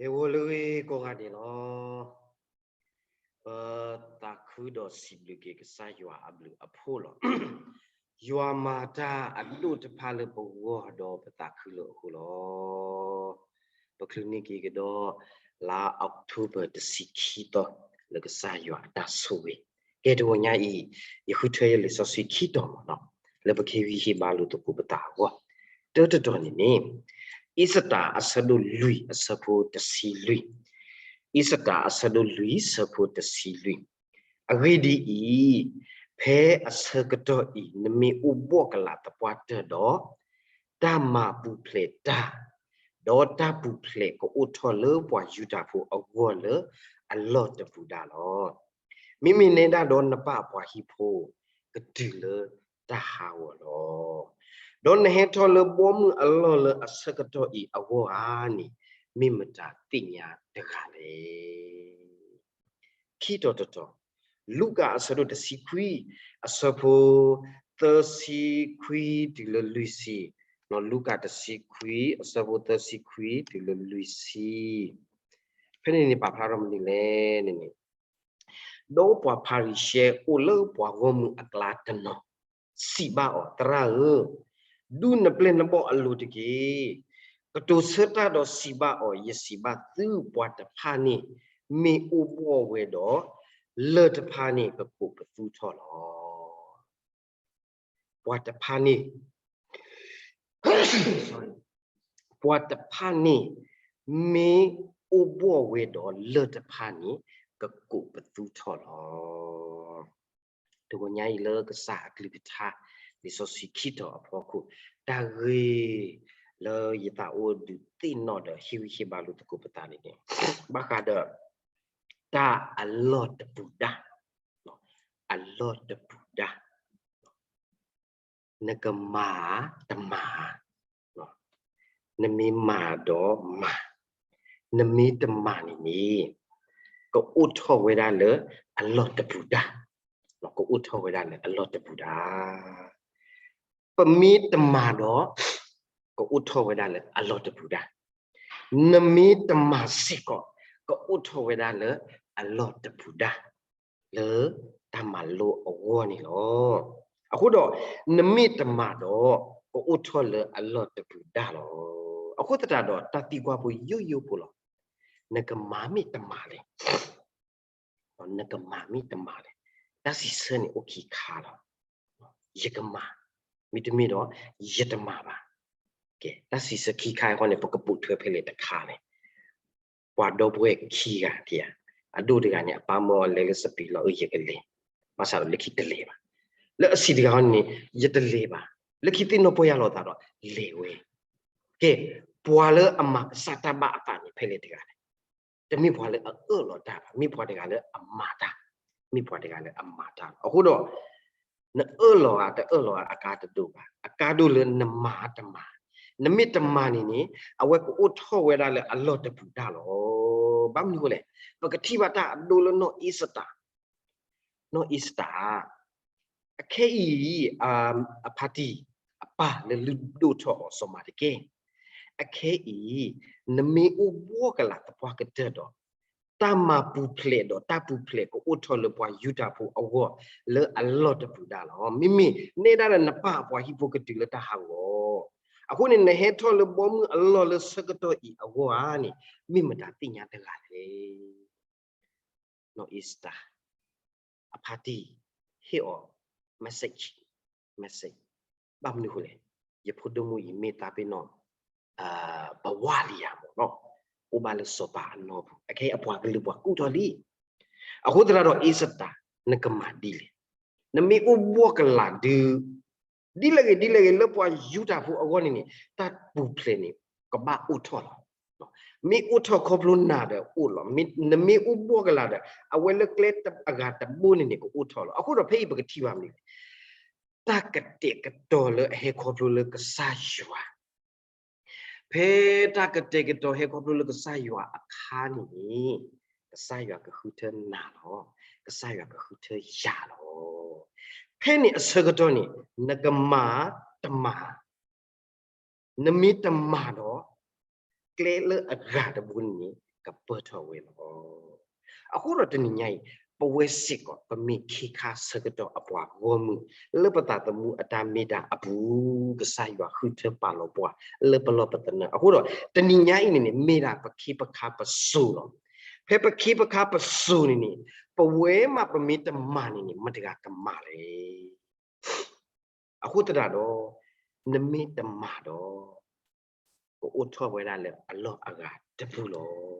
ဟဲဝီလၢဂ့ၤကိးဂၤဒဲးလီၤ. ပသးခုဒီးစံးဘျုးက့ၤကစၢ်ယွၤအဘျုးအဖှိၣ်လီၤ. ယွၤမၤတၢ်အဒိၣ်တဖၣ်လၢပဂီၢ်ဒီးပသးခုလၢအဃိလီၤ. ပချုးန့ၢ်က့ၤကဒီး လါ October တဆံခံသီ လၢကစၢ်ယွၤအတၢ်ဆိၣ်ဂ့ၤ. ကဲတဂီၤညါအံၤ ယဃုထၢယလံာ်စီဆှံခံတီၤမ့ၢ်နီၤ လၢပကဟ့ၣ်ဂံၢ်ဟ့ၣ်ဘါလိာ်သကိးပသးအဂီၢ်. တၢတတီၤန့ၣ်န့ၣ် အ့စတၢ်အဆၢဒိၣ်လွံၢ် အဆၢဖိတဆံလွံၢ်, အ့စတၢ်အဆၢဒိၣ်လွံၢ် ဆၢဖိတဆံလွံၢ်. အဂ့ၢ်ဒ်အံၤ, ဖဲအဆၢကတီၢ်အံၤ နမ့ၢ်အိၣ်ဘှီၣ်ကလာ်သပှၢ်တၢၢ်ဒီး တၢ်မၤပူၤဖျဲးတၢ်, ဒီးတၢ်ပူၤဖျဲးကအိၣ်ထီၣ်လၢပှၤယူဒၤဖိအဂီၢ်လၢအလီၢ်တပူၤဒၣ်လီၤ. မ့မ့ၢ်နဲဒၣ်ဒီးနပၢ်အပှၤဟံၣ်ဖိ ကတုၤလၢတၢ်ဟးဂီၤလီၤ. ဒီးနဟဲထီၣ်လၢဘီမုၢ်အလီၢ်လၢအဆၢကတီၢ်အံၤအဂီၢ်ဧါန့ၣ် မ့ၢ်မတၤသ့ၣ်ညါတဂၤလဲၣ်. ခံတီၤတတီၤ, လူၤကၣ်အဆၢဒိၣ်တဆံခွံ အဆၢဖိ သၢဆံခွံတုၤလၢလွံၢ်ဆံ, လူၤကၣ်တဆံခွံ အဆၢဖိ သၢဆံခွံတုၤလၢလွံၢ်ဆံ. ဖဲန့ၣ်န့ၣ် ပာ်ဖျါထီၣ်မနုၤလဲၣ်န့ၣ်န့ၣ်, ဒီးပှၤဖၤရံၤၡဲအိၣ်လၢပှၤဂီၢ်မုၢ်အကျါတနီၤ စံးဘၣ်အီၤ, သရၣ်ဧၢ, ဒုးနပျဲၢ်နဘီၣ်အလိၤတက့ၢ်. ကတိၤဆၢတၢ်ဒီးစံးဘၣ်အီၤ, ယစံးဘၣ်သု, ပှၤတဖၣ်န့ၣ် မ့ၢ်အိၣ်ဘှီၣ်ဝဲဒီး လၢၢ်တဖၣ်န့ၣ် ကကိးပသူထီၣ်လီၤ. ပှၤတဖၣ်န့ၣ် ပှၤတဖၣ်န့ၣ် မ့ၢ်အိၣ်ဘှီၣ်ဝဲဒီးလၢၢ်တဖၣ်န့ၣ် ကကိးပသူထီၣ်လီၤ. တဂီၤညါအံၤလၢကစၢ်အကလုၢ်ကထါ လံာ်စီဆှံခံတီၤအဖီခိၣ်, တၢ်ဂ့ၢ်လၢယသးအိၣ်ဒုးသ့ၣ်နီၣ်ဒီးဟ့ၣ်ဂံၢ်ဟ့ၣ်ဘါလိာ်သကိးပသးန့ၣ်န့ၣ်, ဘၣ်ဃးဒီး တၢ်အလီၢ်တပူၤဒၣ်, အလီၢ်တပူၤဒၣ် နကမၤတမၤ, နမ့ၢ်မၤဒီးမၤ, နမ့ၢ်တမၤန့ၣ်န့ၣ် ကအိၣ်ထီၣ်ဝဲဒၣ်လၢအလီၢ်တပူၤဒၣ်, ကအိၣ်ထီၣ်ဝဲဒၣ်လၢအလီၢ်တပူၤဒၣ်. ပမ့ၢ်တမၤဒီး ကအိၣ်ထီၣ်ဝဲဒၣ်လၢအလီၢ်တပူၤဒၣ်. နမ့ၢ်တမၤစ့ၢ်ကီး ကအိၣ်ထီၣ်ဝဲဒၣ်လၢအလီၢ်တပူၤဒၣ် လၢတၢ်မၤလိအဂီၢ်န့ၣ်လီၤ. အဃိဒီး နမ့ၢ်တမၤဒီး ကအိၣ်ထီၣ်လၢအလီၢ်တပူၤဒၣ်လီၤ. အဃိသတးဒီး တၢ်သံကွၢ်ဖိယိယိဖိလီၤ. နကမၤမ့ၢ်တမၤလဲၣ် နကမၤမ့ၢ်တမၤလဲၣ်. တၢ်စံးဆၢန့ၣ်အိၣ်ခံခါလီၤ. ယကမၤ, မ့တမ့ၢ်ဒီး ယတမၤဘၣ်. ကဲ တၢ်စံးဆၢခံခါအံၤဃီန့ၣ် ပကပိာ်ထွဲဖဲလဲၣ်တခါလဲၣ်. ပှၤဒီပုၢ်ဝဲၢ်ခံဂၤတဂၤ, အဒိၣ်တဂၤန့ၣ် အပၢ်မၢအီၤလဲၤလၢစပံးလီၢ် အၢ ယကလဲၤ, ဘၣ်ဆၣ်ဒီးလၢခံတလဲၤဘၣ်. လၢအဆံးတဂၤဃီန့ၣ် ယတလဲၤဘၣ်. လၢခံသ့ၣ်နီၣ်ပီၢ်ယၢ်လီၤသးဒီးလဲၤဝဲ. ကဲ ပှၤလၢအမၤကစၢ်တၢ်ဘၣ်အသးန့ၣ် ဖဲလဲၣ်တဂၤလဲၣ်. တမ့ၢ်ပှၤလၢအအၢၣ်လီၤတၢ်ဘၣ်, မ့ၢ်ပှၤတဂၤလၢအမၤတၢ်, မ့ၢ်ပှၤတဂၤလၢအမၤတၢ်လီၤ. အဃိဒီး နအၢၣ်လီၤဧါ တအၢၣ်လီၤဧါ အကါတဒိၣ်ဘၣ်, အကါဒိၣ်လၢနမၤတမၤ, နမ့ၢ်တမၤန့ၣ်န့ၣ် အဝဲကအိၣ်ထီၣ်ဝဲဒၣ်လၢအလီၢ်တပူၤဒၣ်လီၤ. ဘၣ်မနုၤဃိလဲၣ်, ပကထံၣ်ဘၣ်တၢ်အဒိလၢနီၢ်အ့စတၢ်, နီၢ်အ့စတၢ် အခဲအံၤ အဖါတံၢ် အပၢ်လၢလုၢ်ဒိၣ်ထီၣ်အီၤစီၤမၤတကဲ, အခဲအံၤ နမ့ၢ်အိၣ်ဘှီၣ်ကလာ်သပှၢ်ကတၢၢ်ဒီး တၢ်မၤပူၤဖျဲးဒီးတၢ်ပူၤဖျဲးကအိၣ်ထီၣ်လၢပှၤယူဒၤဖိအဂီၢ် လၢအလီၢ်တပူၤဒၣ်လီၤ. မ့မ့ၢ်နဲဒၣ်ဒီးနပၢ်အပှၤဟံၣ်ဖိကတုၤလၢတၢ်ဟးဂီၤ, အဃိန့ၣ် နဟဲထီၣ်လၢဘီမုၢ်အလီၢ်လၢဆၢကတီၢ်အံၤအဂီၢ်ဧါန့ၣ် မ့ၢ်မတၤသ့ၣ်ညါတဂၤလဲၣ်. နီၢ်အ့စတၢ် အဖါတံၢ် ဟ့ၣ်အီၤ message, message ဘၣ်မနုၤဃိလဲၣ်, ယဖိဒိၣ်မုၣ်အံၤမ့ၢ်သးပ့ၤနီၣ် ပဝါလံဧါမ့ၢ်နီၤ, အိၣ်ဘၣ်လၢစီၤပၤအနီၢ်ပူၤ, အခဲအံၤအပှၤကလုာ်ပှၤကူၣ်ထီၣ်လံ. အဃိသတးဒီးအ့စတၢ် နကမၤဒ်လဲၣ်. နမ့ၢ်အိၣ်ဘှီၣ်ကလာ်ဒုး ဒ်လဲၣ်ဂ့ၤဒ်လဲၣ်ဂ့ၤ လၢပှၤယူဒၤဖိအဂီၢ်န့ၣ်န့ၣ် တၢ်ပူၤဖျဲးန့ၣ် ကဘၣ်အိၣ်ထီၣ်လီၤ. မ့ၢ်အိၣ်ထီၣ်ခီဖျိနၤဒီးအိၣ်လီၤ. နမ့ၢ်အိၣ်ဘှီၣ်ကလာ်ဒီး အဝဲလၢကျဲအဂၤတဘိန့ၣ်န့ၣ် ကအိၣ်ထီၣ်လီၤ. အဃိဒီးဖဲအံၤပကထံၣ်ဘၣ်မနုၤလဲၣ်, တၢ်ကတဲာ်ကတီၤလၢအဟဲခီဖျိလၢကစၢ်ယွၤ ဖဲတၢ်ကတဲာ်ကတီၤဟဲခီဖျိလၢကစၢ်ယွၤအခါန့ၣ်န့ၣ် ကစၢ်ယွၤကဃုထၢနၤလီၤ. ကစၢ်ယွၤကဃုထၢယၤလီၤ. ဖဲန့ၣ်အဆၢကတီၢ်န့ၣ် နကမၤတမၤ, နမ့ၢ်တမၤဒီး ကျဲလၢအဂၤတဘိန့ၣ်န့ၣ် ကပၢၢ်ထီၣ်ဝဲလီၤ. အဃိဒီးတနံၤညါအံၤ ပဝဲစ့ၢ်ကီး ပမ့ၢ်ခ့ခါဆၢကတီၢ်အပှၤဂီၢ်မုၢ် လၢပသးသမူအတၢ်မ့ၢ်တၢ်အပူၤ ကစၢ်ယွၤဃုထၢပာ်လီၤပှၤ လၢပလီၢ်ပသနၢၣ်. အဃိဒီး တနံၤညါအံၤန့ၣ်န့ၣ် မ့ၢ်ဒၣ်ပခ့ပခါပစိၤလီၤ. ဖဲပခ့ပခါပစိၤန့ၣ်န့ၣ် ပဝဲမးပမ့ၢ်တမၤန့ၣ်န့ၣ် မတၤတဂၤကမၤလဲၣ်. အဃိသတးဒီး နမ့ၢ်တမၤဒီး ကအိၣ်ထီၣ်ဝဲဒၣ်လၢအလီၢ်အဂၤတပူၤလီၤ.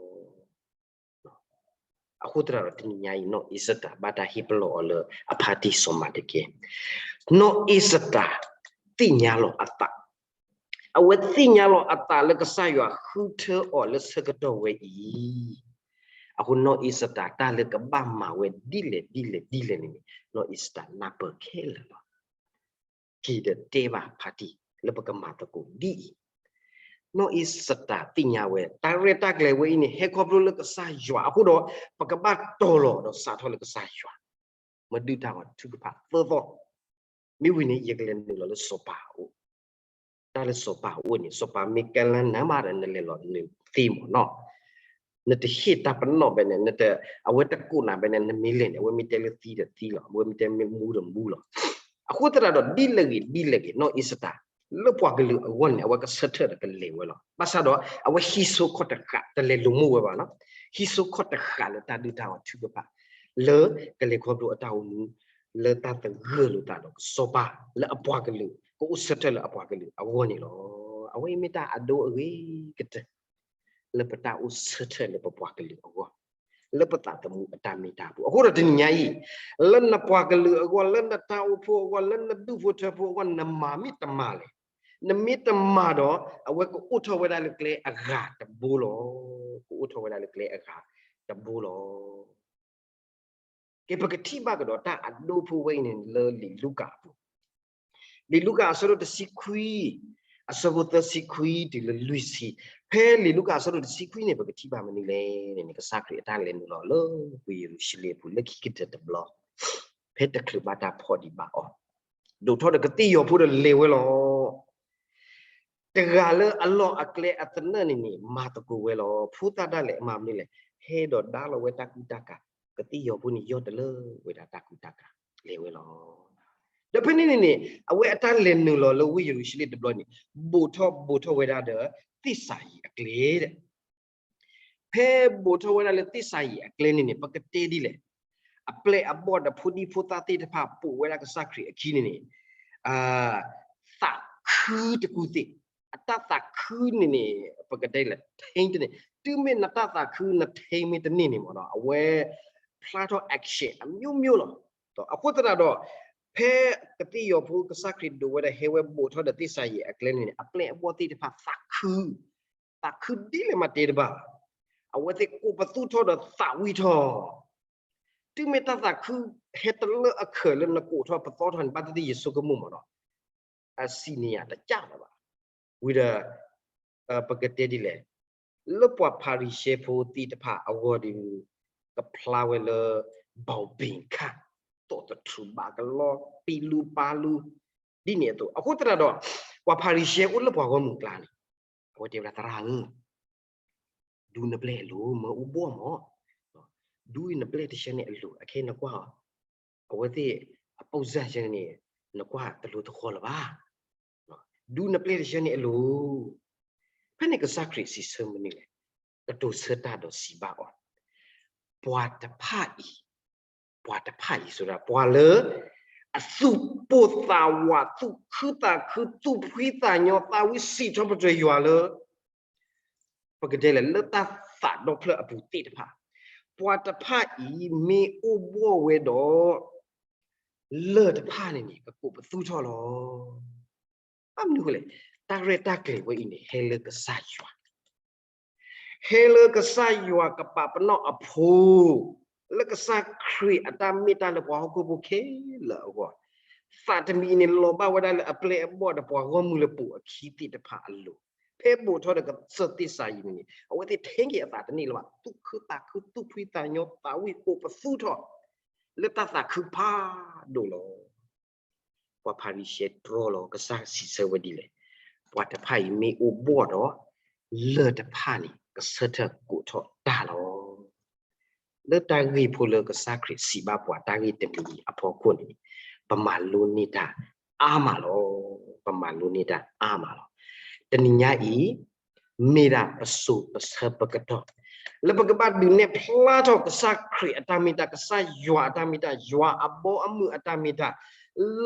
အဃိသတးဒီးတနံၤညါအံၤ နီၢ်အ့စတၢ်ဘၣ်တၢ်ဟ့ၣ်ပလီၢ်အီၤလၢအဖါတံၢ်စီၤမၤဒကဲ. နီၢ်အ့စတၢ် သ့ၣ်ညါလီၤအသး, အဝဲသ့ၣ်ညါလီၤအသးလၢကစၢ်ယွၤဃုထၢအီၤလၢဆၢကတီၢ်ဝဲအံၤ, အဃိနီၢ်အ့စတၢ်တၢ်လၢကဘၣ်မၤဝဲဒ်လဲၣ်ဒ်လဲၣ်ဒ်လဲၣ်န့ၣ်န့ၣ် နီၢ်အ့စတၢ်နၢ်ပၢၢ်ခဲလၢာ်လီၤ. က့ၤဒီးတဲဘၣ်ဖါတံၢ်လၢပကမၤသကိးဒ်အံၤ, နီၢ်အ့စတၢ်သ့ၣ်ညါဝဲ တၢ်ရဲၣ်တၢ်ကျဲၤဝဲအံၤန့ၣ် ဟဲခီဖျိလၢကစၢ်ယွၤအဃိဒီး ပကဘၣ်တီၤလီၤဒီးစးထီၣ်လၢကစၢ်ယွၤ, မဒုးတၢ်ဂီၤထုကဖၣ်သၢသီ, မ့ၢ်ဝံၤန့ၣ် ယကလဲၤနုာ်လီၤလၢစီၤပၤအအိၣ်, တၢ်လၢစီၤပၤအအိၣ်န့ၣ် စီၤပၤမ့ၢ်ကဲလၢနၤမးဒီး နလဲၤလီၤနုာ်သ့မ့ၢ်နီၤ နတဟ့ၣ်တၢ်ပနီၣ်ဘဲန့ၣ် အဝဲတကိးနၤဘဲန့ၣ် နမ့ၢ်လဲၤန့ၣ် အဝဲမ့ၢ်တဲလၢသံဒီးသံလီၤ, အဝဲမ့ၢ်တဲမ့ၢ်မူဒီးမူလီၤ. အဃိသတးဒီး ဒ်လဲၣ်ဂ့ၤဒ်လဲၣ်ဂ့ၤ နီၢ်အ့စတၢ် လၢပှၤကလုာ်အဂီၢ်န့ၣ် အဝဲကဆၢထၢၣ်ဒီးကလဲၤဝဲလီၤ. ဘၣ်ဆၣ်ဒီး အဝဲဟံးစိခီၣ်တဃာ် တလဲၤလိာ်မိၢ်ဝဲဘၣ်နီၤ, ဟံးစိခီၣ်တဃာ်လၢတၢ်ဒုးတၢ်ဂီၤထုကဖၣ် လၢကလဲၤခီဖျိအတၢ်အိၣ်မူ လၢတၢ်သဂၢၢ်လိာ်သးဒီးကစီၤပၤ လၢအပှၤကလုာ် ကအိၣ်ဆၢထၢၣ်လၢအပှၤကလုာ်အဂီၢ်န့ၣ်လီၤ. အဝဲအံၤမ့ၢ်တၢ်အဒိအဂ့ၤကတၢၢ် လၢပတၢ်အိၣ်ဆၢထၢၣ်လၢပပှၤကလုာ်အဂီၢ်, လၢပသးသမူအတၢ်မ့ၢ်တၢ်ပူၤ. အဃိဒီးတနံၤညါအံၤ, လၢနပှၤကလုာ်အဂီၢ်, လၢနတၢ်အိၣ်ဖှိၣ်အဂီၢ်, လၢနဒူၣ်ဖိထၢဖိအဂီၢ် နမၤမ့ၢ်တမၤလဲၣ်. နမ့ၢ်တမၤဒီး အဝဲကအိၣ်ထီၣ်ဝဲဒၣ်လၢကျဲအဂၤတဘိလီၤ. ကအိၣ်ထီၣ်ဝဲဒၣ်လၢကျဲအဂၤတဘိလီၤ. ကဲ ပကထံၣ်ဘၣ်ကဒီးတၢ်အဒိဖိဝဲအံၤန့ၣ် လၢလံာ်လူၤကၣ်အပူၤ, လံာ်လူၤကၣ်အဆၢဒိၣ်တဆံခွံ, အဆၢဖိသၢဆံခွံတုၤလၢလွံၢ်ဆံ. ဖဲလံာ်လူၤကၣ်အဆၢဒိၣ်တဆံခွံန့ၣ် ပကထံၣ်ဘၣ်မနုၤလဲၣ်န့ၣ်န့ၣ် ကစၢ်ခရံာ်အတၢ်လဲၤနုာ်လီၤလၢဝ့ၢ်ယရူၤၡလ့ၣ်အပူၤ လၢခံကတၢၢ်တဘျီ, ဖဲတချုးဘၣ်တၢ်ဖီၣ်ဒံးဘၣ်အီၤ, ဒိၣ်ထီၣ်ဒီးကသ့ၣ်ယီၤဖိဒီးလဲၤဝဲလီၤ. တဂၤလၢအလီၢ်အကျဲအသနၢၣ်န့ၣ်န့ၣ် မၤသကိးဝဲလီၤ. ဖိသၣ်ဒၣ်လဲာ်အမၤမနုၤလဲၣ်, ဟဲဒီးဒါလီၤဝဲတၢ်ကူတၢ်ကၤ, ကသ့ၣ်ယီၤဖိန့ၣ် ယီၢ်တလၢဝဲဒၣ်တၢ်ကူတၢ်ကၤ, လဲၤဝဲလီၤ. ဒီးဖဲန့ၣ်န့ၣ်န့ၣ် အဝဲအတၢ်လဲၤနုာ်လီၤလၢဝ့ၢ်ယရူၤၡလ့ၣ်တဘျီန့ၣ် ဘူးထီၣ်ဘူးထီၣ်ဝဲဒၣ်ဒီးသ့ၣ်စၤယံးအကျဲဒီး ဖဲဘူးထီၣ်ဝဲဒၣ်လၢသ့ၣ်စၤယံးအကျဲန့ၣ်န့ၣ် ပကတဲဒ်လဲၣ်, အပျဲၢ်အဘီၣ်ဒီးဖိဒံဖိသၣ်သ့ၣ်တဖၣ်ပိာ်ဝဲဒၣ်ကစၢ်ခရံာ်အခံန့ၣ်န့ၣ်, သးခုတကူသ့ၣ်, အတၢ်သးခုန့ၣ်န့ၣ် ပကတဲလဲၣ် ထံတန့ၣ်, တုၤမ့ၢ်နတၢ်သးခုနထံမ့ၢ်တန့ၢ်န့ၣ်မ့ၢ်နီၤ အဝဲဖျါထီၣ် action အမျိုးမျိုးလီၤ. အဃိသတးဒီး ဖဲကသ့ၣ်ယီၤဖိကစၢ်ခရံာ်ဒိးဝဲဒီးဟဲဝဲဘူးထီၣ်ဒီးသ့ၣ်စၤယံးအကျဲန့ၣ်န့ၣ် အပျဲၢ်အဘီၣ်သ့ၣ်တဖၣ်သးခု, သးခုဒ်လဲၣ်မးတဲတဘၣ်, အဝဲသ့ၣ်ကိးပသူထီၣ်ဒီးသးဝံၣ်ထီၣ် တုၤမ့ၢ်တၢ်သးခုဟဲတလၢအခၢးလၢနကိးထီၣ်ပသူထီၣ်န့ၣ် ဘၣ်သ့ၣ်သ့ၣ်ယဆိကမိၣ်မ့ၢ်နီၤ, အစံးန့ၣ်ယၤတကးလၢၤဘၣ်. ဝံၤဒီး ပကတဲဒ်လဲၣ်, လၢပှၤဖၤရံၤၡဲဖိသ့ၣ်တဖၣ်အဂီၢ်ဒီး ကဖျါဝဲလၢ ဘီဘ့ၣ်ခၣ်, သီၣ်တထူၣ်ဘၣ်ကလီ ပံလူပၤလူ ဒ်န့ၣ်အသိး. အဃိသတးဒီး ပှၤဖၤရံၤၡဲအိၣ်လၢပှၤဂီၢ်မုၢ်ကျါန့ၣ် အဝဲတဲဝဲဒၣ် သရၣ်ဧၢ, ဒူနပျဲၢ်အလိၤ မၢအိၣ်ဘှီၣ်မး, ဒူနပျဲၢ်တဆၢန့ၣ်အလိၤ အခဲနကွၢ်အီၤ, အဝဲသ့ၣ်အပိၢ်စၢ်ဆၢန့ၣ် နကွၢ်တလိၤတဃီလၢၤဘၣ်, ဒူနပျဲၢ်တဆၢန့ၣ်အလိၤ. ဖဲန့ၣ်ကစၢ်ခရံာ်စံးဆၢမနုၤလဲၣ်, ကတိၤဆၢတၢ်ဒီးစံးဘၣ်အီၤ, ပှၤတဖၣ်အံၤ, ပှၤတဖၣ်အံၤ စံးဒၣ် ပှၤလၢ အသူၣ်ပိၢ်သးဝး သူၣ်ခုသးခု သူၣ်ဖှံသးညီ သးဝံၣ်စံးထီၣ်ပတြၢၤယွၤလၢ ပကတဲလဲၣ် လၢတၢ်သးဒီဖျၢၣ်အပူၤသ့ၣ်တဖၣ်, ပှၤတဖၣ်အံၤမ့ၢ်အိၣ်ဘှီၣ်ဝဲဒီး လၢၢ်တဖၣ်န့ၣ်န့ၣ် ကကိးပသူထီၣ်လီၤ. ဘၣ်မနုၤအဃိလဲၣ်, တၢ်ရဲၣ်တၢ်ကျဲၤဝဲအံၤန့ၣ် ဟဲလၢကစၢ်ယွၤ ဟဲလၢကစၢ်ယွၤကပာ်ပနီၣ်အဖိ, လၢကစၢ်ခရံာ်အတၢ်မ့ၢ်တၢ်လၢပှၤဟီၣ်ခိၣ်ဖိခဲလၢာ်အဂီၢ်, သးတမံၤအံၤန့ၣ်လီၤဘၣ်ဝဲဒၣ်လၢအပျဲၢ်အဘီၣ်ဒီးပှၤဂီၢ်မုၢ်လၢပူၤအခံသ့ၣ်တဖၣ်အလိၤ, ဖဲဘူးထီၣ်ဒီးကစၢၢ်သ့ၣ်စၤယံးန့ၣ်န့ၣ် အဝဲသ့ၣ်ထဲက့ၤအသးတန့ၢ်လၢၤဘၣ်, သူၣ်ခုသးခု သူၣ်ဖှံသးညီ သးဝံၣ်ကိးပသူထီၣ် လၢတၢ်သးခုဖးဒိၣ်လီၤ. ပှၤဖၤရံၤၡဲတြီလီၤ ကစၢ်စံးဆၢဝဲဒ်လဲၣ်, ပှၤတဖၣ်အံၤမ့ၢ်အိၣ်ဘှီၣ်ဒီး လၢၢ်တဖၣ်န့ၣ် ကဆၢထၢၣ်ကိးထီၣ်တၢ်လီၤ. လၢတၢ်ဂ့ၢ်ဖိလၢကစၢ်ခရံာ်စံးဘၣ်ပှၤတၢ်ဂ့ၢ်တမံၤအဖီခိၣ်န့ၣ် ပမၤလိန့ၢ်တၢ်အါမးလီၤ. ပမၤလိန့ၢ်တၢ်အါမးလီၤ. တနံၤညါအံၤ မ့ၢ်ဒၣ်ပစိၤပဆၢပကတီၢ် လၢပကဘၣ်ဒုးနဲၣ်ဖျါထီၣ်ကစၢ်ခရံာ်အတၢ်မ့ၢ်တၢ် ကစၢ်ယွၤအတၢ်မ့ၢ်တၢ် ယွၤအဘီအမုၢ်အတၢ်မ့ၢ်တၢ်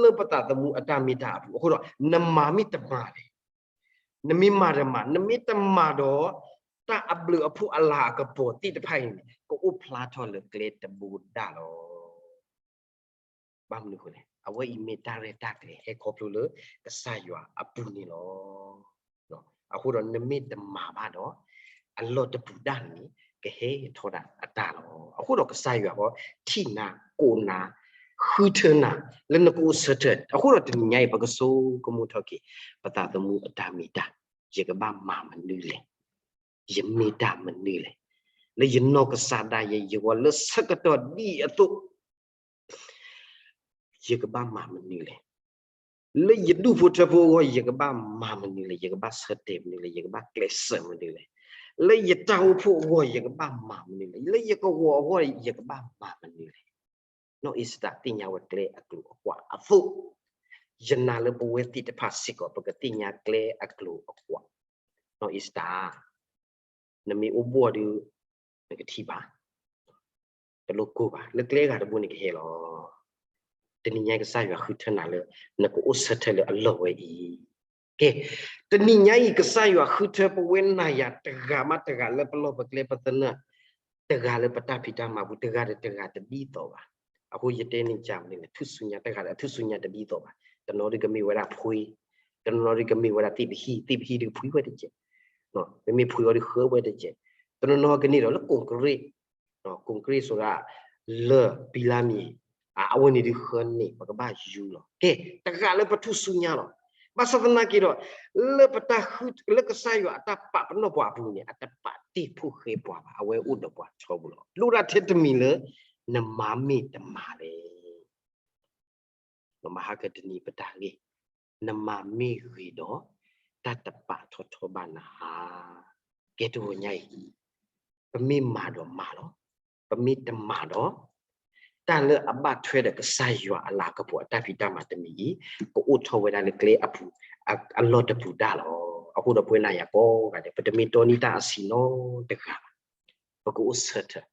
လၢပသးသမူအတၢ်မ့ၢ်တၢ်အပူၤ အဃိဒီး နမၤမ့ၢ်တမၤလဲၣ်. နမ့ၢ်မၤတမၤ, နမ့ၢ်တမၤဒီး တၢ်အဘျုးအဖှိၣ်အလၤအကပီၤသ့ၣ်တဖၣ်အံၤန့ၣ် ကအိၣ်ဖျါထီၣ်လၢကျဲတဘိဒၣ်လီၤ. ဘၣ်မနုၤအဃိလဲၣ်, အဝဲအံၤမ့ၢ်တၢ်ရဲၣ်တၢ်ကျဲၤဟဲခီဖျိလၢကစၢ်ယွၤအပူၤန့ၣ်လီၤ. အဃိဒီးနမ့ၢ်တမၤဘၣ်ဒီး အလီၢ်တပူၤဒၣ်န့ၣ် ကဟဲထီၣ်ဒၣ်အတၢ်လီၤ. အဃိဒီးကစၢ်ယွၤဃီ ထံၣ်နၤ, ကိးနၤ, ဃုထၢနၤ လၢနကအိၣ်ဆၢထၢၣ်. အဃိဒီးတနံၤညါအံၤ ပကဆိကမိၣ်ထီၣ်က့ၤ ပသးသမူအတၢ်မ့ၢ်တၢ်, ယကဘၣ်မၤမနုၤလဲၣ်, ယမ့ၢ်တၢ်မနုၤလဲၣ်, လၢယနီၢ်ကစၢ်ဒၣ်ယဲ ယဂီၢ်လၢဆၢကတီၢ်ဒ်အံၤအသိး ယကဘၣ်မၤမနုၤလဲၣ်, လၢယဒူၣ်ဖိထၢဖိအဂီၢ် ယကဘၣ်မၤမနုၤလဲၣ်, ယကဘၣ်ဆၢတဲာ်မနုၤလဲၣ်, ယကဘၣ်ကျဲးစၢးမနုၤလဲၣ်, လၢယတၢ်အိၣ်ဖှိၣ်အဂီၢ် ယကဘၣ်မၤမနုၤလဲၣ်, လၢယကဝီၤအဂီၢ် ယကဘၣ်မၤမနုၤလဲၣ်. နီၢ်အ့စတၢ်သ့ၣ်ညါဝဲကျဲအကျိၤအကွာ်အသိး, ယနာ်လၢပဝဲသ့ၣ်တဖၣ်စ့ၢ်ကီး ပကသ့ၣ်ညါကျဲအကျိၤအကွာ်. နီၢ်အ့စတၢ် နမ့ၢ်အိၣ်ဘှီၣ်ဒီး နကထံၣ်ဘၣ်, တလိၣ်ကိၢ်ဘၣ်, လၢကျဲဂၤတဘိန့ၣ်ကဟဲလီၤ. တနံၤညါကစၢ်ယွၤဃုထၢနၤလၢ နကအိၣ်ဆၢထၢၣ်လၢအလီၢ်ဝဲအံၤ. ကဲ, တနံၤညါအံၤ ကစၢ်ယွၤဃုထၢပဝဲနၤယၤတဂၤမးတဂၤ လၢပလီၢ်ပကျဲပသနၢၣ်, တဂၤလၢပတၢ်ဖံးတၢ်မၤပူၤ, တဂၤဒီးတဂၤတဒ်သိးဘၣ်. အဃိယတဲန့ၢ်ကမ့ၢ်န့ၣ် ထူၣ်စုညါတဂၤဒီးအထူၣ်စုညါတဒ်သိးဘၣ်. တနီၤဒုးကမ့ၢ်ဝဲဒၣ်ဖှ့, တနီၤဒုးကမ့ၢ်ဝဲဒၣ်သ့ၣ်ပဟံၣ်, သ့ၣ်ပဟံၣ်ဒုးဖှ့ဝဲတကဲး, မ့မ့ၢ်ဖှ့အီၤဒုးဃၢဝဲတကဲး, တနီၤနီၤကန့ၢ်ဒီးလၢကိၣ်ကရ့ၣ်, ကိၣ်ကရ့ၣ်ဆိုတာ လၢၢ်ပံလါမံၤ, အဝဲန့ၣ်ဒုးဃၢန့ၢ် ပကဘၣ်ယူၤလီၤ. ကဲ, တဂၤလၢပထူၣ်စုညါလီၤ. ဘၣ်ဆၣ်သနာ်က့ဒီး လၢပတၢ်ဃု, လၢကစၢ်ယွၤအတၢ်ပာ်ပနီၣ်ပှၤအပူၤန့ၣ် အတပာ်တ့ၢ်ဖိၣ်ဃဲပှၤဘၣ်, အဝဲအိၣ်ဒီးပှၤထီဘိလီၤ. လိၣ်ဒၣ်ထဲတမံၤလၢ နမၤမ့ၢ်တမၤလဲၣ်. မဟါကတနံၤပတၢ်ဂ့ၢ်, နမၤမ့ၢ်ဂ့ၤဒီး တၢ်တပာ်ထီၣ်ထီဘၣ်နၤဧါ. ကဲတဂီၤညါအံၤ, ပမ့ၢ်မၤဒီးမၤလီၤ, ပမ့ၢ်တမၤဒီး, တၢ်လၢအဘၣ်ထွဲဒီးကစၢ်ယွၤအလၤကပီၤအတၢ်ဖံးတၢ်မၤတမံၤအံၤ, ကအိၣ်ထီၣ်ဝဲဒၣ်လၢကျဲအပူၤ, အလီၢ်တပူၤဒၣ်လီၤ. အဃိဒီးပဝဲနၤယၤကိးဂၤဒဲး ပတမ့ၢ်တီန့ၢ်တၢ်အဆံးနီတဂၤဘၣ်. ပကအိၣ်ဆၢထၢၣ်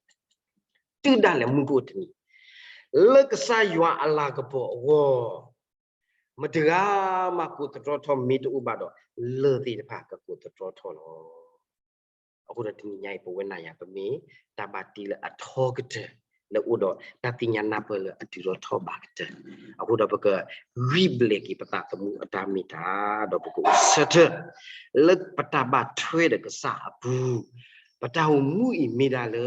တုၤဒၣ်လဲာ်မုၢ်ကအိၣ်တနံၤ, လၢကစၢ်ယွၤအလၤကပီၤအဂီၢ်, မတၤတဂၤမးကိးသတြီထီၣ်မ့ၢ်တအိၣ်ဘၣ်ဒီး, လၢၢ်သ့ၣ်တဖၣ်ကကိးသတြီထီၣ်လီၤ. အဃိဒီးတနံၤညါအံၤ ပဝဲနၤယၤ ပမ့ၢ်တၢ်ဘၣ်တ့လၢအထီကတၢၢ်, လၢအိၣ်ဒီးတၢ်သ့ၣ်ညါနၢ်ပၢၢ်လၢအတုၤထီၣ်ထီဘးကတၢၢ်, အဃိဒီးပကဂံၢ်ဘျဲးက့ၤပသးသမူအတၢ်မ့ၢ်တၢ်, ဒီးပကအိၣ်ဆၢထၢၣ် လၢပတၢ်ဘၣ်ထွဲဒီးကစၢ်အပူၤ, ပတၢ်အိၣ်မူအံၤမ့ၢ်ဒၣ်လၢ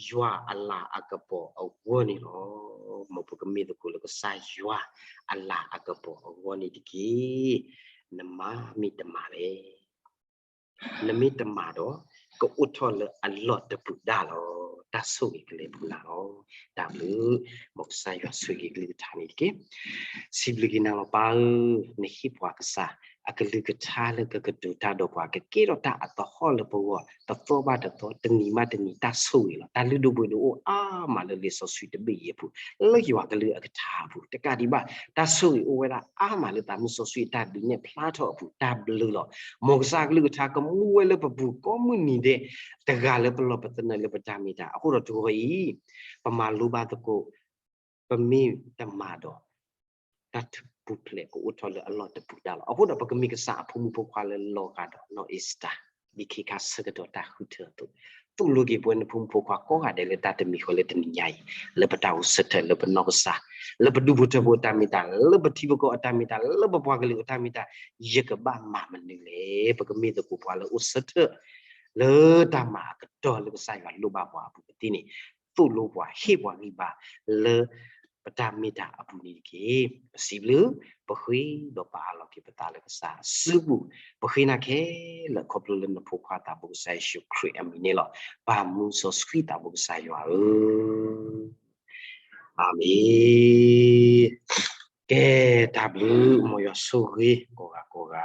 ယွၤအလၤအကပီၤအဂီၢ်န့ၣ်လီၤ. မ်ပကမ့ၢ်သကိးလၢကစၢ်ယွၤအလၤအကပီၤအဂီၢ်န့ၣ်တက့ၢ်. နမၤမ့ၢ်တမၤလဲၣ်. နမ့ၢ်တမၤဒီး ကအိၣ်ထီၣ်လၢအလီၢ်တပူၤဒၣ်လီၤ. တၢ်ဆိၣ်ဂ့ၤကလဲၤပူၤနၤလီၤ. တၢ်ဘျုး, မ်ကစၢ်ယွၤဆိၣ်ဂ့ၤကလုၢ်ကထါန့ၣ်တက့ၢ်. စံးဘျုးက့ၤနၤလီၤပၢ်ဧၢ, နဟ့ၣ်ပှၤကစၢ် အကလုၢ်ကထါလၢကကတိၤတၢ်ဒီးပှၤ ကကဲထီၣ်တၢ်အသဟီၣ်လၢပဂီၢ် တသီဘၣ်တသီ တနံၤဘၣ်တနံၤ တၢ်ဆိၣ်ဂ့ၤလီၤ. တၢ်လုၢ်ဒိၣ်ပှ့ၤဒိၣ်အိၣ်အါမးလၢလံာ်စီဆှံတဘ့ၣ်အံၤအပူၤ လၢယွၤကလုၢ်အကထါအပူၤ တကးဒံးဘၣ် တၢ်ဆိၣ်ဂ့ၤအိၣ်ဝဲဒၣ်အါမးလၢသးမုၢ်စီဆှံအတၢ်ဒုးနဲၣ်ဖျါထီၣ်အပူၤ တၢ်ဘျုးလီၤ. မ်ကစၢ်ကလုၢ်ကထါကမူဝဲလၢပပူၤကိးမုၢ်နံၤဒဲး တဂၤလၢပလီၢ်ပသနၢၣ်လၢပတၢ်မ့ၢ်တၢ် အဃိဒီးတဂီၤအံၤ ပမၤလိဘၣ်သကိး ပမ့ၢ်တမၤဒီး တၢ်ပူၤဖျဲးကအိၣ်ထီၣ်လၢအလီၢ်တပူၤဒၣ်လီၤ. အဃိဒီးပကမ့ၢ်ကစၢ်အဖိမုၣ်ဖိခွါလၢလီၤဂာ်ဒီးနီၢ်အ့စတၢ် ဒ်ခ့ခါဆၢကတီၢ်တၢ်ဃုထၢအသိး သိၣ်လိက့ၤပဝဲနဖိမုၣ်ဖိခွါကိးဂၤဒဲးလၢတၢ်တမံၤဃီလၢတနံၤညါအံၤ လၢပတၢ်အိၣ်ဆၢထၢၣ် လၢပနီၢ်ကစၢ် လၢပဒူၣ်ဖိထၢဖိအတၢ်မ့ၢ်တၢ် လၢပထံပကီၢ်အတၢ်မ့ၢ်တၢ် လၢပပှၤကလုာ်အတၢ်မ့ၢ်တၢ် ယကဘၣ်မၤမနုၤလဲၣ်. ပကမ့ၢ်သကိးပှၤလၢအိၣ်ဆၢထၢၣ် လၢတၢ်မၤအကတီၢ်လၢကစၢ်ယွၤလိၣ်ဘၣ်ပှၤအပူၤပသ့န့ၣ် သိၣ်လိပှၤဟ့ၣ်ပှၤဂံၢ်ဘါလၢ ပတၢ်မ့ၢ်တၢ်အပူၤန့ၣ်တက့ၢ်. ပစံးဘျုး ပဃ့ဒီးပအးလီၤက့ၤပသးလၢကစၢ်အစုပူၤ ပဃ့နၤခဲလၢာ်ခီဖျိလၢနဖိခွါသးဘိကစၢ်ယ့ၣ်ၡူးခရံာ်အမံၤန့ၣ်လီၤ. ပၢ်မူစီဆှံသးဘိကစၢ်ယွၤဧၢ, အၤမ့ၣ်. ကဲ တၢ်ဘျုး မ်ယွၤဆိၣ်ဂ့ၤကိးဂၤကိးဂၤ.